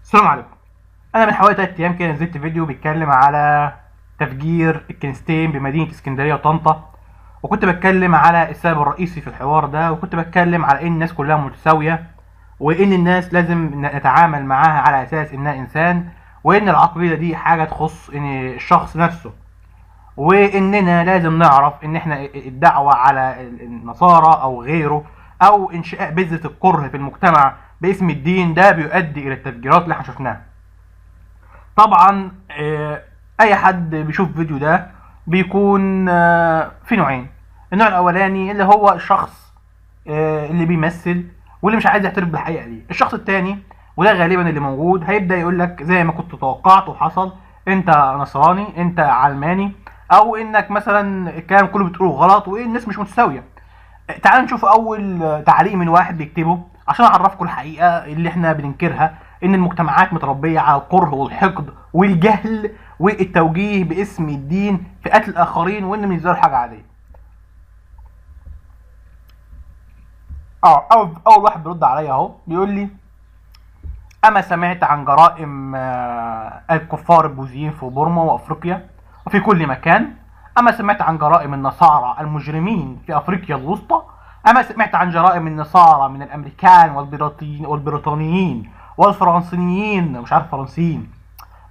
السلام عليكم. انا من حوالي 3 ايام كده نزلت فيديو بيتكلم على تفجير الكنيستين بمدينة اسكندرية وطنطا، وكنت بتكلم على السبب الرئيسي في الحوار ده، وكنت بتكلم على ان الناس كلها متساوية، وان الناس لازم نتعامل معاها على اساس انها انسان، وان العقيدة دي حاجة تخص ان الشخص نفسه، واننا لازم نعرف ان احنا الدعوة على النصارى او غيره او انشاء بذرة الكره في المجتمع باسم الدين ده بيؤدي الى التفجيرات اللي احنا شفناها. طبعا اي حد بيشوف فيديو ده بيكون في نوعين. النوع الاولاني اللي هو الشخص اللي بيمثل واللي مش عايز يعترف بالحقيقة دي. الشخص الثاني، وده غالبا اللي موجود، هيبدا يقول لك زي ما كنت توقعت وحصل، انت نصراني، انت علماني، او انك مثلا الكلام كله بتقوله غلط والناس مش متساوية. تعالوا نشوف اول تعليق من واحد بيكتبه عشان اعرفكم الحقيقة اللي احنا بننكرها، ان المجتمعات متربيه على الكره والحقد والجهل والتوجيه باسم الدين في قتل الاخرين، وان بالنسبة له حاجة عادية. اول واحد بيرد عليا اهو بيقول لي: اما سمعت عن جرائم الكفار البوذيين في بورما وافريقيا وفي كل مكان؟ اما سمعت عن جرائم النصارى المجرمين في افريقيا الوسطى؟ اما سمعت عن جرائم النصارى من الامريكان والبريطانيين والفرنسيين، مش عارف فرنسيين،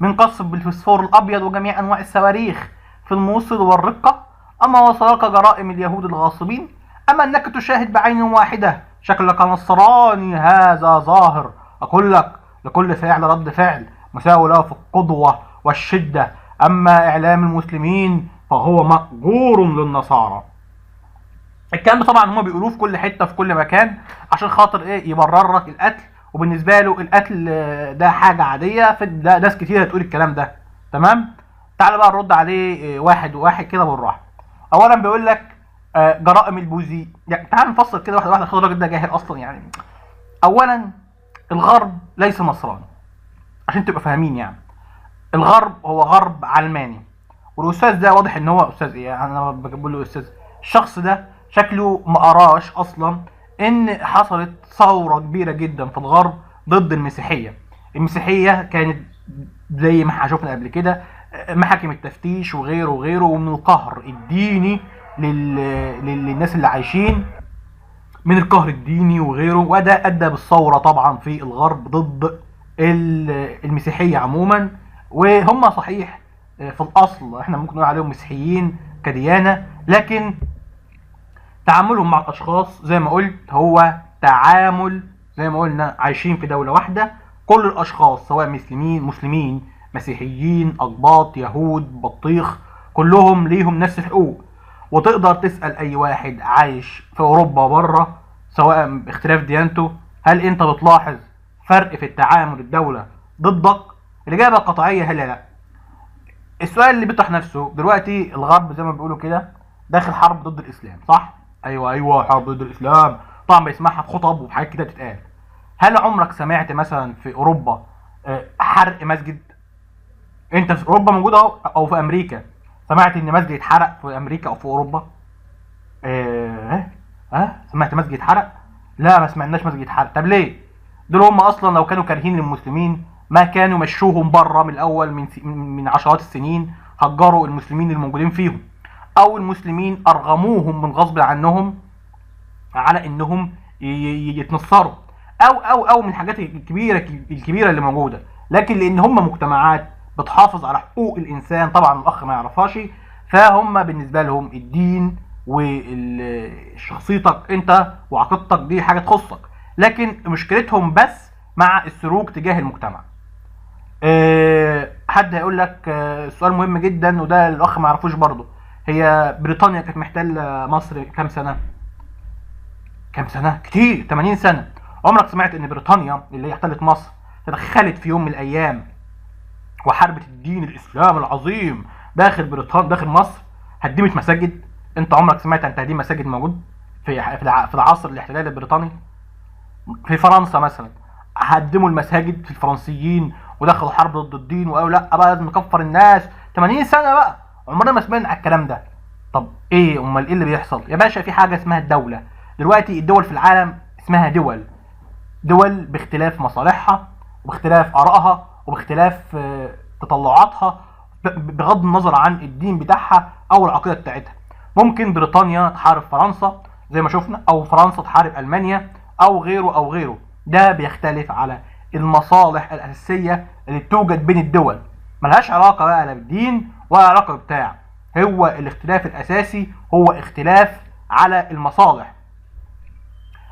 من قصف بالفسفور الابيض وجميع انواع الصواريخ في الموصل والرقه؟ اما وصلك جرائم اليهود الغاصبين؟ اما انك تشاهد بعين واحدة، شكلك نصراني، هذا ظاهر. اقول لك لكل فعل رد فعل مساوي له في القدوة والشدة. اما اعلام المسلمين فهو مأجور للنصارى. الكلام ده طبعا هم بيقولوه في كل حتة في كل مكان عشان خاطر ايه؟ يبرر لك القتل، وبالنسبة له القتل ده حاجة عادية، ده ناس كتير هتقول الكلام ده. تمام، تعال بقى نرد عليه واحد واحد كده بالراحة. اولا بيقول لك جرائم البوذي، يعني تعال نفصل كده واحدة واحدة، خد الراجل ده جاهل اصلا. يعني اولا الغرب ليس نصراني، عشان تبقى فاهمين، يعني الغرب هو غرب علماني. والاستاذ ده واضح ان هو استاذ ايه، يعني انا بقول له استاذ، الشخص ده شكله ما قراش اصلا ان حصلت ثورة كبيرة جدا في الغرب ضد المسيحية. المسيحية كانت زي ما احنا شفنا قبل كده محاكم التفتيش وغيره وغيره، ومن القهر الديني للناس اللي عايشين، من القهر الديني وغيره، وده ادى بالثورة طبعا في الغرب ضد المسيحية عموما. وهم صحيح في الاصل احنا ممكن نقول عليهم مسيحيين كديانه، لكن تعاملهم مع الاشخاص زي ما قلت هو تعامل زي ما قلنا عايشين في دولة واحدة، كل الاشخاص سواء مسلمين مسيحيين اقباط يهود بطيخ، كلهم ليهم نفس الحقوق. وتقدر تسال اي واحد عايش في اوروبا بره سواء باختلاف ديانته، هل انت بتلاحظ فرق في التعامل الدولة ضدك؟ الاجابة القطعية هي لا. السؤال اللي بيطرح نفسه دلوقتي، الغرب زي ما بيقولوا كده داخل حرب ضد الاسلام، صح؟ ايوه حرب ضد الاسلام، طبعا بيسمعها في خطب وفي حاجات كده بتتقال. هل عمرك سمعت مثلا في اوروبا حرق مسجد؟ انت في اوروبا موجود اهو، او في امريكا، سمعت ان مسجد اتحرق في امريكا او في اوروبا؟ سمعت مسجد اتحرق؟ لا، ما سمعناش مسجد اتحرق. طب ليه؟ دول هم اصلا لو كانوا كارهين للمسلمين ما كانوا مشوهم بره من الاول، من عشرات السنين هجروا المسلمين الموجودين فيهم، او المسلمين ارغموهم من غصب عنهم على انهم يتنصروا، او او او من الحاجات الكبيرة اللي موجودة. لكن لان هم مجتمعات بتحافظ على حقوق الانسان، طبعا الاخ ما يعرفهاش، فهم بالنسبة لهم الدين وشخصيتك انت وعقيدتك دي حاجة تخصك، لكن مشكلتهم بس مع السلوك تجاه المجتمع. حد هيقول لك سؤال مهم جدا وده الاخ ما يعرفوش برضه، هي بريطانيا كانت محتلة مصر كام سنة؟ كام سنة؟ كتير، 80 سنة. عمرك سمعت ان بريطانيا اللي هي احتلت مصر تدخلت في يوم من الايام وحاربت الدين الاسلام العظيم داخل بريطانيا داخل مصر، هدمت مساجد؟ انت عمرك سمعت عن تهديم مساجد موجود في العصر الاحتلال البريطاني؟ في فرنسا مثلا هدموا المساجد في الفرنسيين ودخلوا حرب ضد الدين وقالوا لا بقى لازم نكفر الناس. 80 سنة بقى عمرنا ما سمعنا على الكلام ده. طب ايه امال ايه اللي بيحصل يا باشا؟ في حاجة اسمها الدولة. دلوقتي الدول في العالم اسمها دول، دول باختلاف مصالحها وباختلاف ارائها وباختلاف تطلعاتها، بغض النظر عن الدين بتاعها او العقيدة بتاعتها. ممكن بريطانيا تحارب فرنسا زي ما شفنا، او فرنسا تحارب المانيا او غيره او غيره. ده بيختلف على المصالح الاساسية اللي بتوجد بين الدول، ملهاش علاقة بقى لا بالدين ولا علاقة بتاع. هو الاختلاف الاساسي هو اختلاف على المصالح.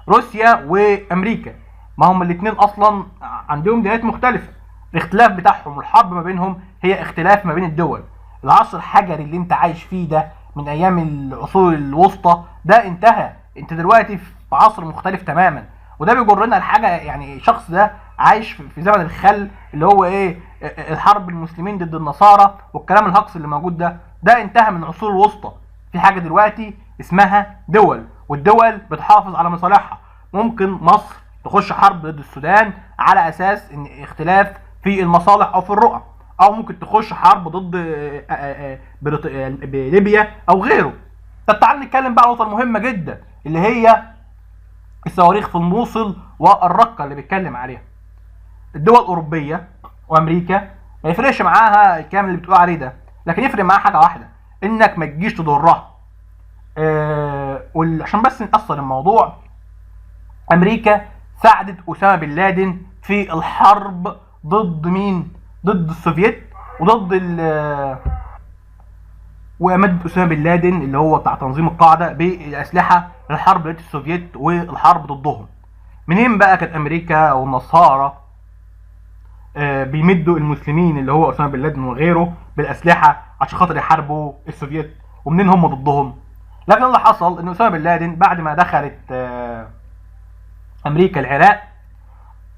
روسيا وامريكا ما هم الاثنين اصلا عندهم ديانات مختلفة، الاختلاف بتاعهم والحرب ما بينهم هي اختلاف ما بين الدول. العصر الحجري اللي انت عايش فيه ده من ايام العصور الوسطى ده انتهى، انت دلوقتي في عصر مختلف تماما. وده بيجرنا لحاجة، يعني الشخص ده عايش في زمن الخل اللي هو ايه، الحرب المسلمين ضد النصارى والكلام الهجص اللي موجود ده، ده انتهى من العصور الوسطى. في حاجة دلوقتي اسمها دول، والدول بتحافظ على مصالحها. ممكن مصر تخش حرب ضد السودان على اساس ان اختلاف في المصالح او في الرؤى، او ممكن تخش حرب ضد ليبيا او غيره. طب تعال نتكلم بقى عن نقطة مهمة جدا اللي هي الصواريخ في الموصل والرقه اللي بيتكلم عليها. الدول الاوروبية وامريكا ما يفرقش معاها الكلام اللي بتقول عليه ده، لكن يفرق معاها حاجة واحدة، انك ما تجيش تضرها. عشان بس نقصر الموضوع، امريكا ساعدت اسامة بن لادن في الحرب ضد مين؟ ضد السوفيت وضد وامدت اسامة بن لادن اللي هو بتاع تنظيم القاعدة بالاسلحة للحرب ضد السوفيت والحرب ضدهم. منين بقى كانت امريكا والنصارى بيمدوا المسلمين اللي هو اسامة بن لادن وغيره بالاسلحة عشان خاطر يحاربوا السوفيت، ومنين هم ضدهم؟ لكن اللي حصل ان اسامة بن لادن بعد ما دخلت امريكا العراق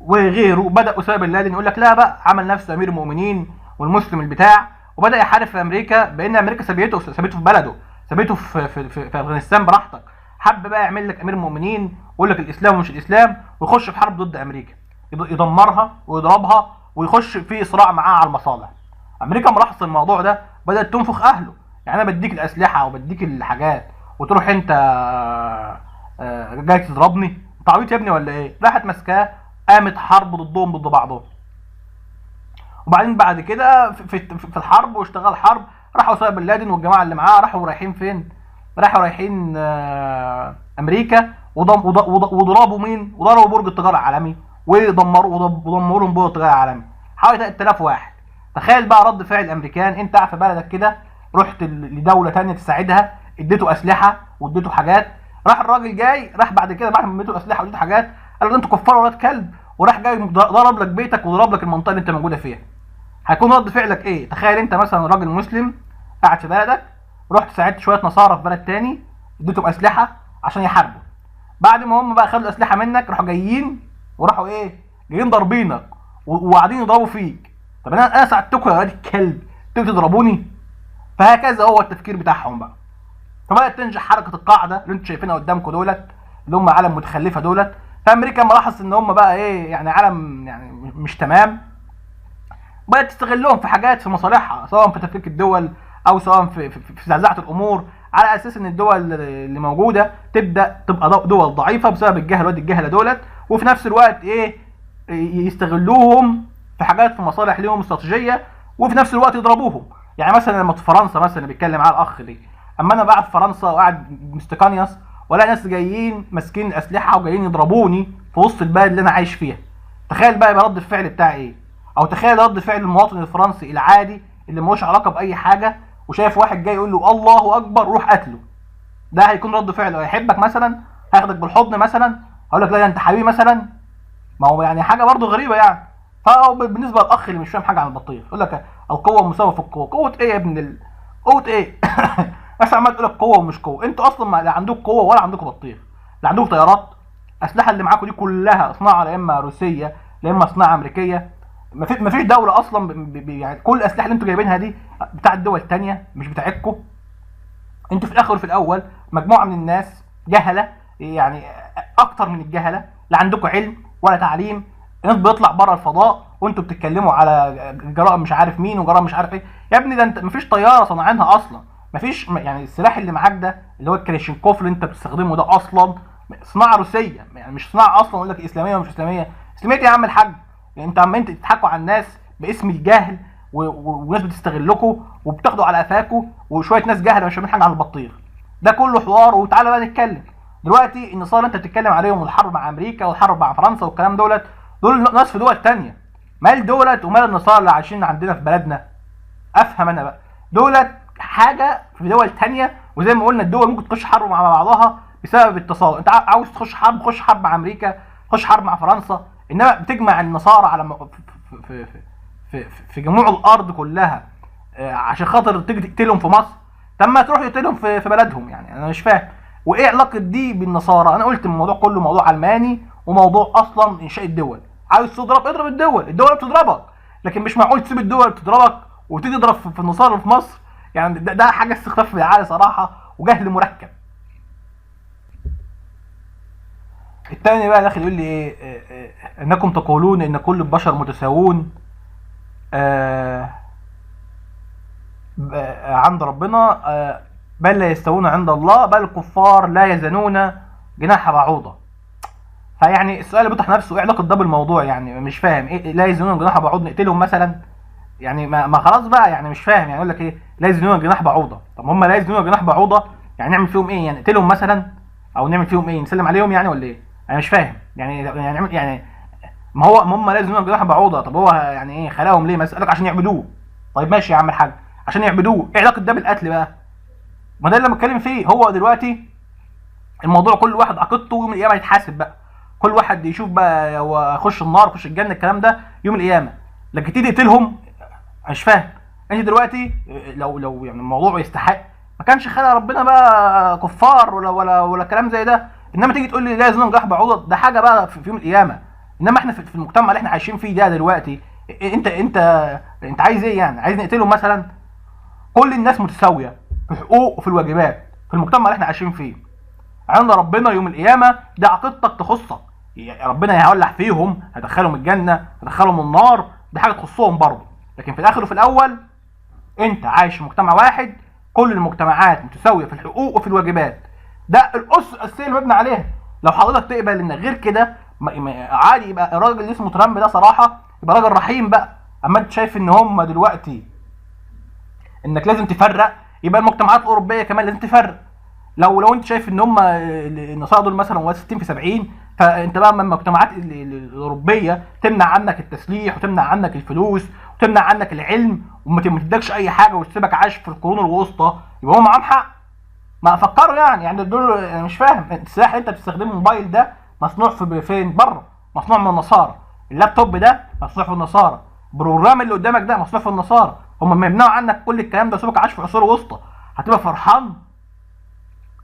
وغيره، بدا اسامة بن لادن يقول لك لا بقى، عمل نفسه امير المؤمنين والمسلم البتاع، وبدا يحارب في امريكا بان امريكا سابته في بلده، سابته في في في, في افغانستان براحتك. حب بقى يعمل لك امير المؤمنين ويقول لك الاسلام ومش الاسلام، ويخش في حرب ضد امريكا، يدمرها ويضربها ويخش في صراع معاها على المصالح. امريكا ملاحظة الموضوع ده، بدات تنفخ اهله، يعني انا بديك الاسلحة وبديك الحاجات وتروح انت جاي تضربني، انت عبيط يا ابني ولا ايه؟ راحت ماسكاه، قامت حرب ضدهم ضد بعضهم. وبعدين بعد كده في الحرب واشتغل حرب، راحوا اسامة بن لادن والجماعة اللي معاه راحوا رايحين فين؟ راحوا رايحين امريكا وضربوا مين؟ وضربوا برج التجارة العالمي ودمروا لهم برج التجارة العالمي، حوالي 3000 واحد. تخيل بقى رد فعل الامريكان، انت قاعد في بلدك كده رحت لدولة ثانية تساعدها، اديته اسلحة واديته حاجات، راح الراجل جاي، راح بعد كده بعد ما اديته اسلحة واديته حاجات قال له انتوا كفار ولاد كلب، وراح جاي ضرب لك بيتك وضرب لك المنطقة اللي انت موجودة فيها. هيكون رد فعلك ايه؟ تخيل انت مثلا راجل مسلم قاعد في بلدك، رحت ساعدت شوية نصارى في بلد تاني، اديتهم اسلحة عشان يحاربوا، بعد ما هم بقى خدوا الاسلحة منك راحوا جايين وراحوا ايه؟ جايين ضاربينك وقاعدين يضربوا فيك. طب انا ساعدتكم يا ولاد الكلب، انتوا تضربوني؟ فهكذا هو التفكير بتاعهم بقى. فبدات تنجح حركة القاعدة اللي انتوا شايفينها قدامكم دولت، اللي هم عالم متخلفة دولت. فامريكا لما لاحظت ان هم بقى ايه يعني عالم يعني مش تمام، بدات تستغلهم في حاجات في مصالحها، سواء في تفكيك الدول او سواء في زعزعة الامور، على اساس ان الدول اللي موجودة تبدا تبقى دول ضعيفة بسبب الجهل واد الجهلة دولت، وفي نفس الوقت ايه يستغلوهم في حاجات في مصالح ليهم استراتيجية، وفي نفس الوقت يضربوهم. يعني مثلا لما فرنسا مثلا اللي بيتكلم على الاخ دي، اما انا بقعد في فرنسا وقاعد مستقانيوس ولا ناس جايين ماسكين اسلحة وجايين يضربوني في وسط البلد اللي انا عايش فيها، تخيل بقى يبقى رد الفعل بتاعي ايه؟ او تخيل رد فعل المواطن الفرنسي العادي اللي ملوش علاقة باي حاجة وشايف واحد جاي يقول له الله اكبر روح قتله، ده هيكون رد فعله؟ هيحبك مثلا؟ هياخدك بالحضن مثلا؟ هقول لك لا ده انت حبيبي مثلا؟ ما هو يعني حاجة برضه غريبة يعني. فهو بالنسبة للاخ اللي مش فاهم حاجة عن البطيخ يقول لك القوة مساوية في القوة، قوة ايه يا ابن قوة ايه؟ بس عمال تقول لك قوة ومش قوة، انتوا اصلا ما لا عندكم قوة ولا عندكم بطيخ، لا عندكم طيارات، الاسلحة اللي معاكم دي كلها صناعة لا اما روسية لا اما صناعة امريكية، ما فيش دولة اصلا يعني كل الاسلحة اللي انتوا جايبينها دي بتاعت دول ثانية مش بتاعتكم. انتوا في الاخر وفي الاول مجموعة من الناس جهله، يعني اكتر من الجهلة، لا عندكم علم ولا تعليم، الناس بيطلع بره الفضاء وانتوا بتتكلموا على جرائم مش عارف مين وجرائم مش عارف ايه. يا ابني ده انت مفيش طيارة صنعينها اصلا، مفيش يعني السلاح اللي معاك ده اللي هو الكلاشينكوف اللي انت بتستخدمه ده اصلا صناعة روسية، يعني مش صناعة اصلا اقول لك اسلامية ومش اسلامية. اسلامية يا عم الحاج، يعني انت عمالين تضحكوا على الناس باسم الجهل، وناس بتستغلكم وبتاخدوا على قفاكوا، وشوية ناس جهله مش فاهمين حاجة عن البطيخ. ده كله حوار. وتعالى بقى نتكلم دلوقتي، النصارى اللي انت بتتكلم عليهم والحرب مع امريكا والحرب مع فرنسا والكلام دولت، دول ناس في دول تانية، مال دولت ومال النصارى اللي عايشين عندنا في بلدنا؟ افهم انا بقى، دولت حاجة في دول تانية، وزي ما قلنا الدول ممكن تخش حرب مع بعضها بسبب التصادم. انت عاوز تخش حرب، خش حرب مع امريكا، خش حرب مع فرنسا، انما بتجمع النصارى على في في في جموع الارض كلها عشان خاطر تيجي تقتلهم في مصر. طب ما تروح تقتلهم في بلدهم، يعني انا مش فاهم وايه علاقة دي بالنصارى. انا قلت الموضوع كله موضوع علماني، وموضوع اصلا انشاء الدول. عاوز تضرب اضرب الدول، الدول بتضربك، لكن مش معقول تسيب الدول بتضربك وتيجي تضرب في النصارى في مصر. يعني ده حاجة استخفاف بالعقل صراحة، وجهل مركب. التاني بقى داخل يقول لي ايه، انكم تقولون ان كل البشر متساوون عند ربنا، بل لا يستوون عند الله، بل الكفار لا يزنون جناح بعوضة. فيعني السؤال اللي بيطرح نفسه، ايه علاقة ده بالموضوع؟ يعني مش فاهم ايه لا يزنون جناح بعوضة، نقتلهم مثلا؟ يعني ما خلاص بقى، يعني مش فاهم. يعني يقول لك ايه لا يزنون جناح بعوضة، طب هم لا يزنون جناح بعوضة يعني نعمل فيهم ايه؟ يعني نقتلهم مثلا، او نعمل فيهم ايه؟ نسلم عليهم يعني ولا ايه؟ انا مش فاهم. يعني نعمل يعني ما هو هم لا يزنون جناح بعوضة، طب هو يعني ايه خلاهم ليه مثلا؟ قال لك عشان يعبدوه. طيب ماشي يا عم الحاج، عشان يعبدوه، ايه علاقة ده بالقتل بقى؟ ما ده اللي بتكلم فيه. هو دلوقتي الموضوع كل واحد عقيدته يوم القيامة يتحاسب بقى، كل واحد يشوف بقى هو يخش النار يخش الجنة الكلام ده يوم القيامة. لكن تيجي تقتلهم، مش فاهم. انت دلوقتي لو يعني الموضوع يستحق ما كانش خلق ربنا بقى كفار ولا ولا ولا كلام زي ده، انما تيجي تقول لي لا يزنون جناح بعوضة، ده حاجة بقى في يوم القيامة. انما احنا في المجتمع اللي احنا عايشين فيه ده دلوقتي، انت انت انت عايز ايه يعني؟ عايز نقتلهم مثلا؟ كل الناس متساوية في الحقوق وفي الواجبات في المجتمع اللي احنا عايشين فيه. عند ربنا يوم القيامة ده عقيدتك تخصك، يا ربنا هيولع فيهم، هيدخلهم الجنة، هيدخلهم النار، ده حاجة تخصهم برضه. لكن في الاخر وفي الاول انت عايش في مجتمع واحد، كل المجتمعات متساوية في الحقوق وفي الواجبات، ده الاسس الاساسية اللي مبني عليها. لو حضرتك تقبل ان غير كده عادي، يبقى الراجل اللي اسمه ترامب ده صراحة يبقى راجل رحيم بقى. اما انت شايف ان هم دلوقتي انك لازم تفرق، يبقى المجتمعات الاوروبية كمان لازم تفرق. لو انت شايف ان هم النصارى دول مثلا 60 في 70، فانت بقى من المجتمعات الاوروبية تمنع عنك التسليح وتمنع عنك الفلوس وتمنع عنك العلم وما تدكش اي حاجة وتسيبك عايش في القرون الوسطى، يبقى هم معاهم حق. ما فكروا يعني دول، انا مش فاهم. السلاح اللي انت بتستخدمه الموبايل ده مصنوع في فين؟ بره، مصنوع من النصارى. اللابتوب ده مصنوع في النصارى، ال program اللي قدامك ده مصنوع في النصارى. هم يمنعوا عنك كل الكلام ده وسيبك عايش في عصور وسطى، هتبقى فرحان؟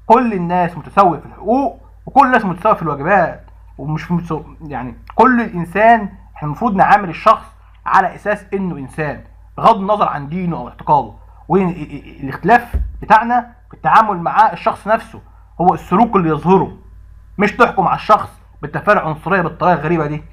كل الناس متساوية في الحقوق وكل الناس متساوية في الواجبات، ومش يعني كل الانسان احنا المفروض نعامل الشخص على اساس انه انسان بغض النظر عن دينه او اعتقاده. والاختلاف بتاعنا في التعامل مع الشخص نفسه هو السلوك اللي يظهره، مش تحكم على الشخص بالتفارع عنصرية بالطريقة الغريبة دي.